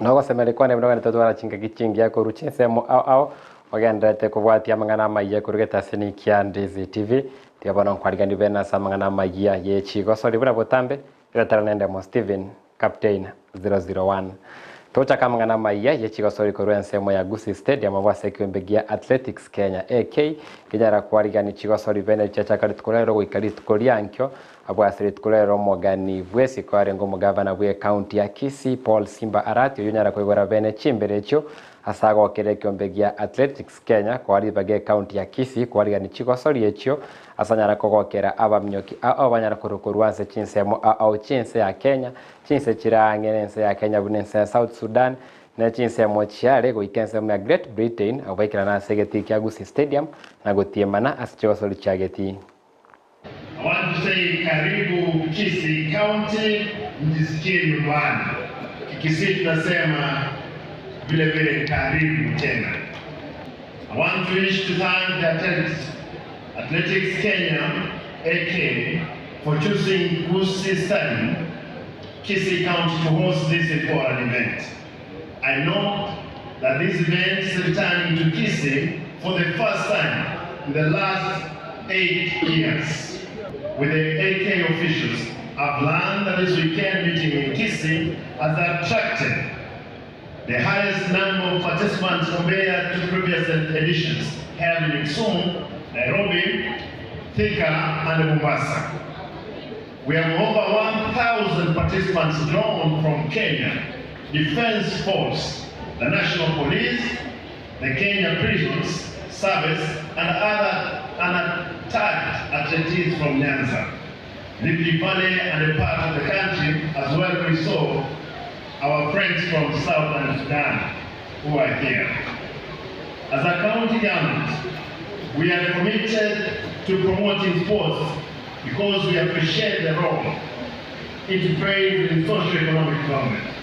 Speaker 10: Nogosemeria kwane buna ogende totwara chingaki chingiya korwa chinsemo ao ao, ogendererete kobwatia amang'ana amayia korwa getasini kia Ndizi TV. Tiga bono nkwariganie bene ase amang'ana amayia ye chigosori buna botambe, egetara nendemo Stephen Captain 001. Tochake amang'ana amayia ye chigosori korwa ensemo ya Gusii Stadium abwo ase ekeombe gia Athletics Kenya AK kenyara kwarigania chigosori bene chiachaka rituko rero goika rituko riankio abwo ase rituko rero omogani bwesiko arenge omogavana bwe county ya Kisii Paul Simba Arati oyio onyara koigora bene chimbero echio ase agokera ekeombe gia Athletics Kenya koa ribaga ecounty ya Kisii kwarigania chigosori echio ase anyara kogokera abaminyoki ao banyara korwa korwa ase chinsemo ao chiense ya Kenya Chinse chire ang'e nense ya Kenya buna ense ya South Sudan, ne chinsemo chiare goika ensemo ya Great Britain, abwo baikerana ase egetii kia Gusii Stadium na gotiemana ase chigosori chia getii.
Speaker 11: I want to say karibu Kisii County, mjisikie nyumbani. Kikisii tunasema vile vile karibu tena. I want to wish to thank the Athletics, Athletics Kenya AK for choosing Gusii Stadium, Kisii County to host this important event. I know that this event is returning to Kisii for the first time in the last 8 years. With the AK officials, I've learned that this weekend meeting in Kisii has attracted the highest number of participants compared to previous editions held in Kisumu, Nairobi, Thika, and Mombasa. We have over 1,000 participants drawn from Kenya, Defense Force, the National Police, the Kenya Prisons Service, and other unattached athletes from Nyanza, Rift Valley, and a part of the country, as well we saw our friends from Southern Sudan who are here. As a county government, we are committed to promoting sports because we appreciate the role it plays in socio-economic development.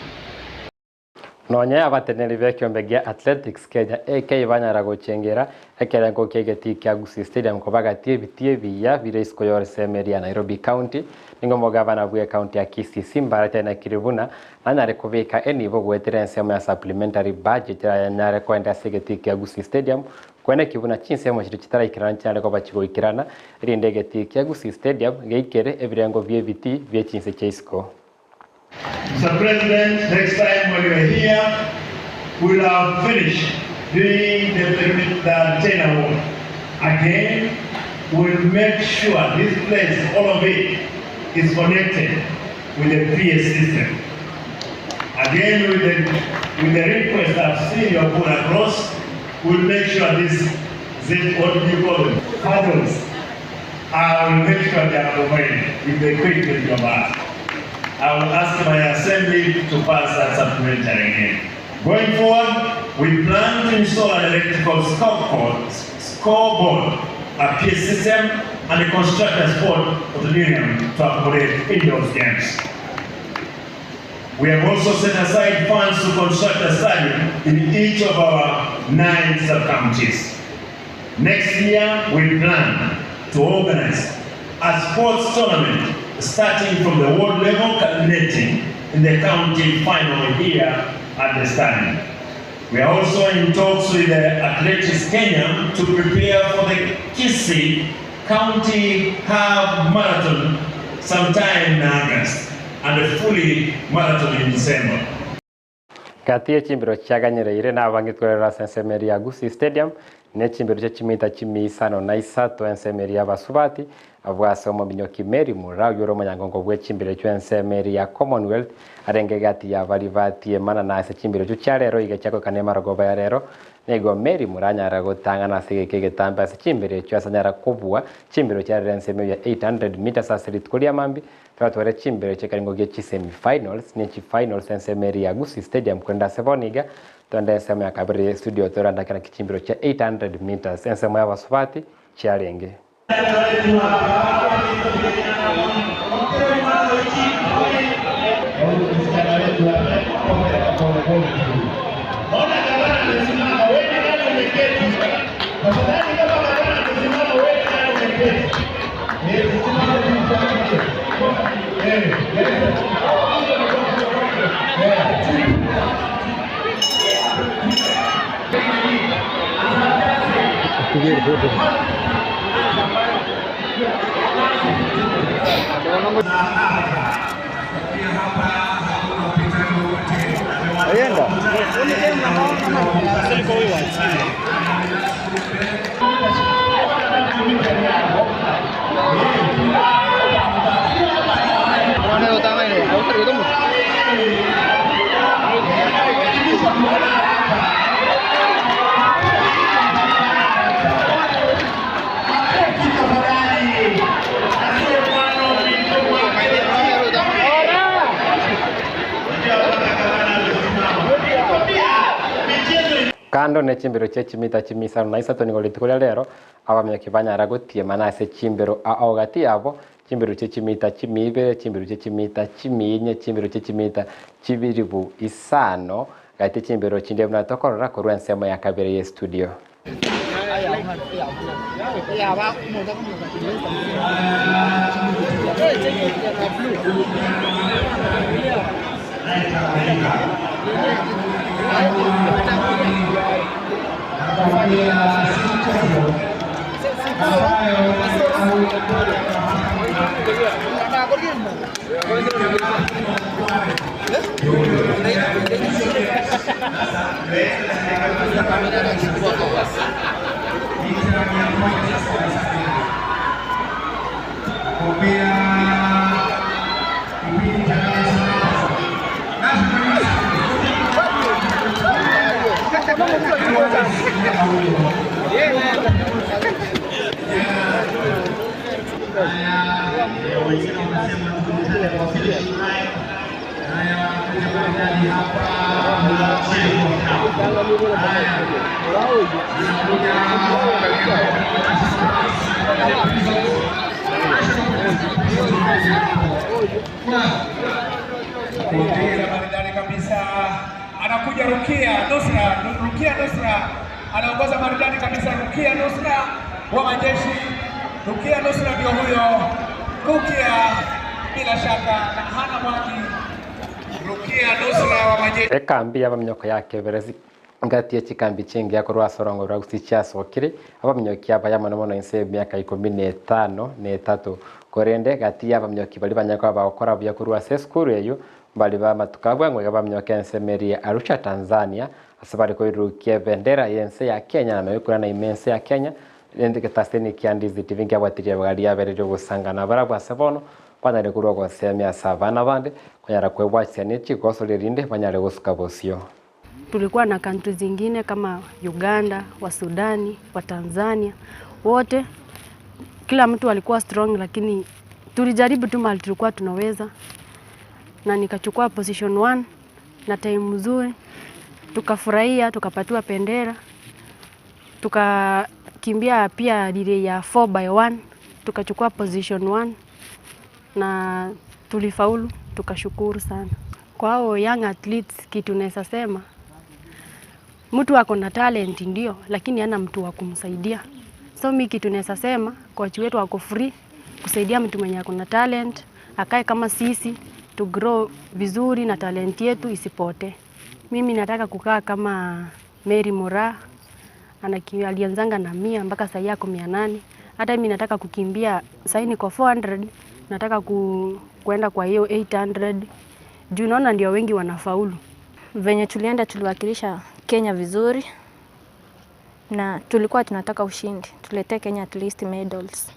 Speaker 10: Nonye abateneri b'ekiombe gia Athletics Kenya AK banyara gochengera ekerengo kia egetii kia Gusii Stadium kobagatie ebitii ebiya bire isiko y'oresemeri ya Nairobi County nigo omogabana bwe county ya Kisii Simba aratenekire buna nanyare kobeka enibo goetera ensemo ya supplementary budget eranyare koenda ase egetii kia Gusii Stadium kweneki buna chinsemo chiria chitaraikerana chinyare koba chigoikerana erinde egetii kia Gusii Stadium geikere ebirengo bia ebitii bie chinse chia isiko.
Speaker 11: Mr. President, next time when you're here, we'll have finished doing the, the antenna work. Again, we'll make sure this place, all of it, is connected with the PA system. Again, with the, with the request I've seen you have put across, we'll make sure this, this what do you call them, paddles, I will make sure they are provided with the equipment you have asked. I will ask my assembly to pass that supplementary again. Going forward, we plan to install an electrical scoreboard, scoreboard, a PA system, and a construct a sport auditorium to accommodate indoor games. We have also set aside funds to construct a stadium in each of our 9 sub-counties. Next year, we plan to organize a sports tournament starting from the world level, culminating in the county final here at the stadium. We are also in talks with the Athletics Kenya to prepare for the Kisii County Half Marathon sometime in August and a fully marathon in December.
Speaker 10: Gati echimbero chiaganyereire nabangitwerera ase ensemo eria ya Gusii Stadium na echimbero chia chimita chimia isano na isato ensemo eria ya Basubati abwo ase omominyoki Mary Murau ore omonyangongo bwa echimbero echio ensemo eria ya Commonwealth arenge gati ya baria batiemana na ase chimbero echio chia rero iga chiagoikana emarogoba ya rero nigo Mary Muranyara gotang'ana ase egeka egetambe ase chimbero echio ase anyara kobua chimbero chiarere ensemo ya 800 meters ase rituko ria mambia twatware chimbero chi'ekerengo gie chi-semifinals ne chi-finals ensemo eria ya Gusii Stadium korende ase bono iga twende ensemo ya kabere ya estudio torandake naki chimbero chia 800 meters ensemo ya abasubati chiarenge. Kando ne chimbero chia chimita chimia isano na isato nigo rituko ria rero abaminyoki banyara gotiemana ase chimbero ao gati yabo chimbero chia chimita chimia ibere chimbero chia chimita chimia inye chimbero chia chimita chibiribu isano gati chimbero chinde buna tokorora korwa ensemo ya kabere ya studio.
Speaker 2: Anakuja Rukia Nusra, Rukia Nusra anaongoza maridadi kabisa. Rukia Nusra wa majeshi, Rukia Nusra ndio huyo Rukia, bila shaka na Hana Mwangi, Rukia Nusra wa majeshi.
Speaker 10: Ekambi y'abaminyoko ya keberesi ngati echikambi chingi akorwa asorongo rwa gusii chiasokire abaminyoki aba yamana mono inse emiaka ikomi na etano na etato korende gati y'abaminyoki bari banyaka bagokora buya korwa ase esukuru eyo mbari bamatuka bwango iga baminyoka ensemo eria Arusha Tanzania ase bari koirukia ebendera ya ense ya Kenya na noyokorana ime ense ya Kenya rende getaseni kia Ndizi TV nkiabwatirie ibaga riabere riogosangana barabwo ase bono banyare korwa ogosemia ase abana bande konyara kwebwatia ne chigoso ririnde banyare gosuka bosio.
Speaker 5: Tulikuwa na country zingine kama Uganda, wa Sudani, wa Tanzania, wote kila mtu alikuwa strong, lakini tulijaribu tu mahali tulikuwa tunaweza, na nikachukua position one na time mzuri, tukafurahia, tukapatiwa bendera, tukakimbia pia relay ya 4 by 1 tukachukua position one na tulifaulu, tukashukuru sana. Kwa hao young athletes, kitu naweza sema mtu ako na talent ndio, lakini hana mtu wa kumsaidia. So mi kitu naweza sema coach wetu ako free kusaidia mtu mwenye ako na talent, akae kama sisi to grow vizuri na talent yetu isipotee. Mimi nataka kukaa kama Mary Moraa anaki, alianzanga na 100 mpaka sahii ako 800. Hata mimi nataka kukimbia sahii niko 400, nataka ku, kuenda kwa hiyo 800 juu naona ndio wengi wanafaulu.
Speaker 12: Venye tulienda tuliwakilisha Kenya vizuri na tulikuwa tunataka ushindi, tuletee Kenya at least medals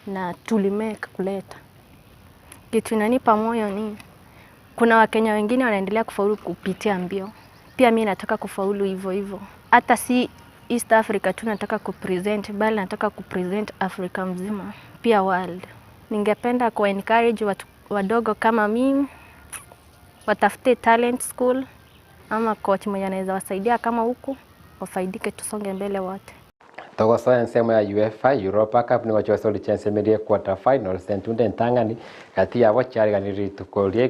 Speaker 12: na tulimake kuleta. Kitu inanipa moyo ni kuna Wakenya wengine wanaendelea kufaulu kupitia mbio, pia mi nataka kufaulu hivyo hivyo, hata si East Africa tu nataka kupresent, bali nataka kupresent Afrika mzima, pia world. Ningependa ku encourage watu wadogo kama mimi watafute talent school ama coach mwenye anaweza wasaidia kama huku, wafaidike, tusonge mbele wote.
Speaker 10: Togosoa ensemo ya UEFA Europa Cup nigo chigosoria chiensemerie quarter finals entunde entang'ani gati yabo chiareganire rituko rie.